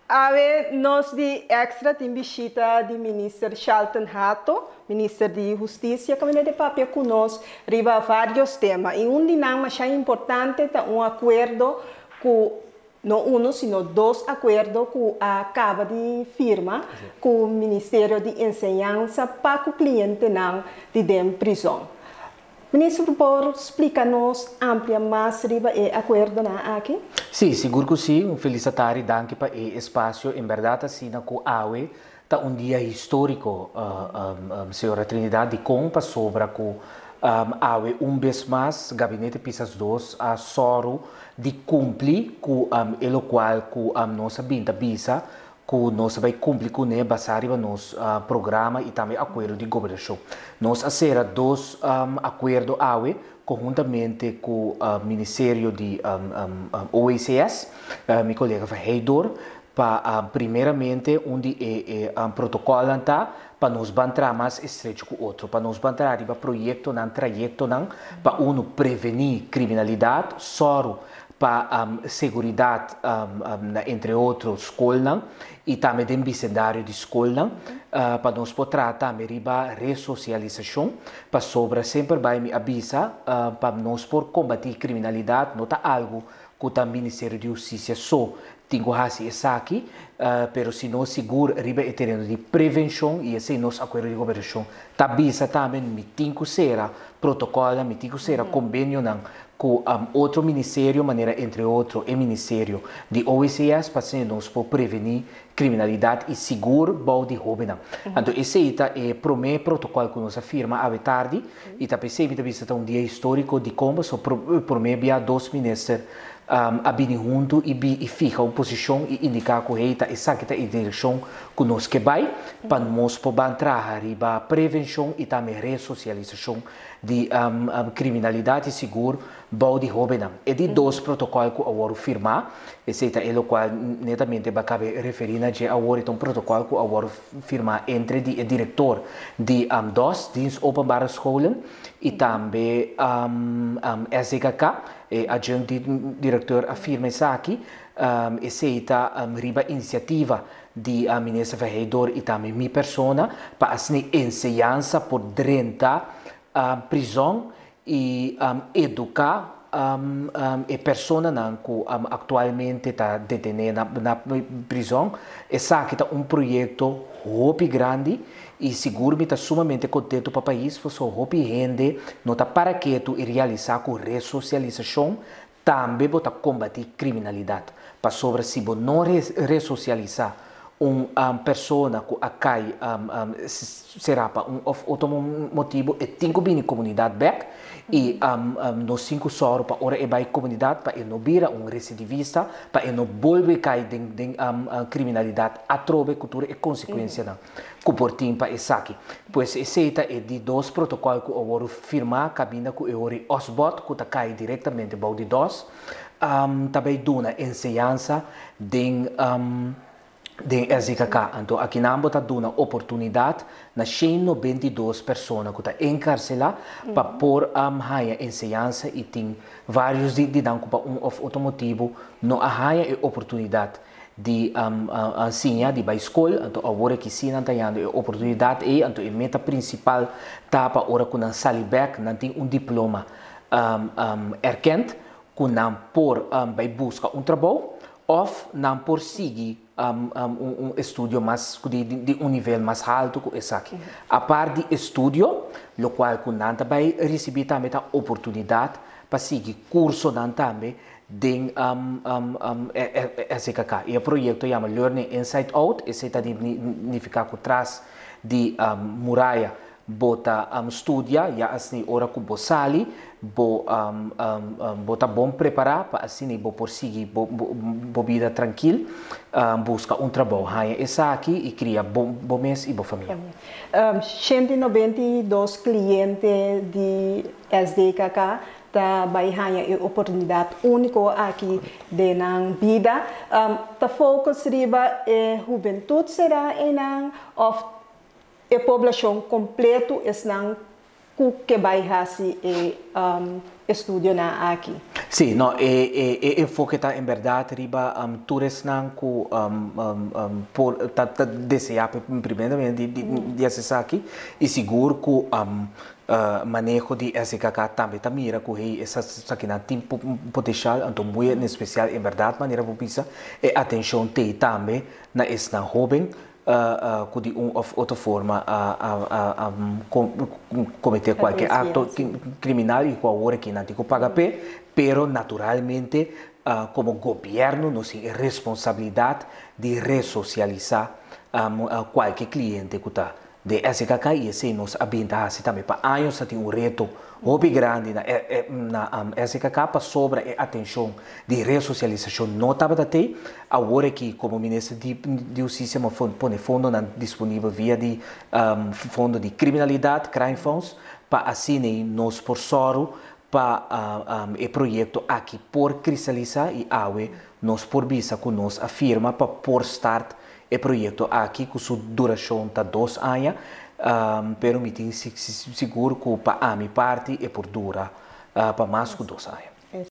Awe nos di Extra tin bishita di Minister Shalton Hato, Minister di Hustisia, ku a papia ku nos riba vários tema. I un di nan mas importante ta un akuerdo ku, no unu, sino dos akuerdo ku a kaba di firma ku Ministerio di Enseñansa pa ku klientenan di den prizòn. Minister, por splika nos amplia mas riba e akuerdonan aki? Si, sigur ku si. Un felis tardi, danki pa e espasio. En berdat, asina ku awe ta un dia históriko, señora Trinidad, di kon pasobra ku awe un bes mas Gabinete Pisas 2 a sòru di kumpli ku e lokual ku nos a bin ta bisa ku nos ta bai kumpli kuné basá riba nos programa i tambe akuerdo di gobernashon. Nos a sera dos akuerdo awe konhuntamente ku Ministerio di OECS, mi kolega van Heidor, pa primeramente un di e protokòlnan ta pa nos ban traha mas estrecho ku otro, pa nos ban traha riba proyektonan, trayektonan pa unu prevení kriminalidat, sòru pa seguridat na entre otro skolnan i tambe den bisendario di skolnan, pa nos por traha tambe riba resosialisashon, pasobra semper bai mi a bisa pa nos por kombatí kriminalidat no ta algu ku ta Ministerio di Hustisia so tin ku hasi esaki, pero sino sigur riba e tereno di prevenshon i esei nos akuerdo di gobernashon ta bisa tambe mi tin ku sera protokòlnan, mi tin ku sera kombenionan ku otro ministerio manera entre otro e ministerio di OECS pa asina nos por prevení kriminalidat i sigur bou di hóbennan. Anto esei ta e promé protokòl ku nos a firma awe tardi i ta p'esei mi ta bisa ta un dia históriko dikon pasobra promé bia dos minister a bini huntu i bi i fiha un posishon i indiká ku hey ta esaki ta e direkshon ku nos ke bai pa nos por ban traha riba prevenshon i tambe resosialisashon di kriminalidat i sigur bou di hóbennan. E di dos protokòl ku a wòrdu firmá, esei ta e lokual netamente bo a kabe referí na dje awor, e ta un protokòl ku a wòrdu firmá entre di e direktor di dos, Dienst Openbare Scholen, i tambe SDKK, e adjunct direkteur a firma esaki, esei ta riba inisiativa di Minister Verheidor i tambe mi persona pa asina enseñansa por drenta prizòn i eduká e personanan ku aktualmente ta detené na prizòn. Esaki ta un proyekto hopi grandi i sigur mi ta sumamente kontentu pa pais pasobra hopi hende no ta para ketu i realisá ku resosialisashon Tambe bo ta kombatí kriminalidat, pasobra si bo no resosialisá un persona ku a kai será pa un òf otro motibu, e tin ku bini komunidat bèk i nos tin ku sòru pa ora e bai komunidat pa e no bira un residivista, pa e no bolbe kai den kriminalidat atrobe ku tur e konsekuensianan ku por tin pa esaki. Pues esei ta e di dos protokòl ku a wòrdu firmá kaminda ku e hori Osbod ku ta kai direktamente bou di dos ta bai duna enseñansa den den SDKK. Anto akinan bo ta duna oportunidat na 192 persona ku ta enkarselá pa por haña enseñansa i tin vários di nan ku pa un òf otro motibu no a haña e oportunidat di siña di bai skol, anto awor e ki nan ta hañando e oportunidat ei, anto e meta prinsipal ta pa ora ku nan sali bèk nan tin un diploma erkend ku nan por bai buska un trabou òf nan por sigui un estudio mas di un nivel mas haltu ku esaki. Apart di estudio, lokual ku nan ta bai risibí tambe ta oportunidat pa sigui kursonan tambe den SKK. I e proyekto yama Learning Inside Out, esei ta nifiká ku tras di muraya bo ta studia, ya asina ora ku bo sali bo bo ta bon prepará pa asina bo por sigui bo bida trankil, buska un trabou, haña esaki i kria bo mes i bo famia. 192 kliente di SDKK ta bai haña e oportunidat úniko aki den nan bida. Ta focus riba e hubentut será einan òf e poblashon kompleto esnan ku ke bai hasi e estudionan aki? Sí, no, e enfoke ta en bèrdat riba tur esnan ku por ta deseá primeramente di hasi esaki i sigur ku maneho di SKK tambe ta mira ku hey, esakinan tin potensial. Anto muy en espesial, en bèrdat, manera bo bisa, e atenshon t'ei tambe na esnan hóben ku di un òf otro forma a kometé kualke akto kriminal i ku awor aki nan tin ku paga p'e. Pero naturalmente komo gobièrnu nos tin e responsabilidat di resosialisá kualke kliente ku ta den SKK i esei nos a bin ta hasi tambe pa años. A tin un reto hopi grandi na SKK pasobra e atenshon di resosialisashon no tabata t'ei. Awor aki komo minister di Hustisia mi a pone fondonan disponibel via di Fondo di Kriminalidat, Crime Funds, pa asina nos por sòru pa e proyekto aki por kristalisá i awe nos por bisa ku nos a firma pa por start e proyekto aki ku su durashon ta 2 aña, pero mi tin sigur ku pa ami parti e por dura pa mas ku 2 aña.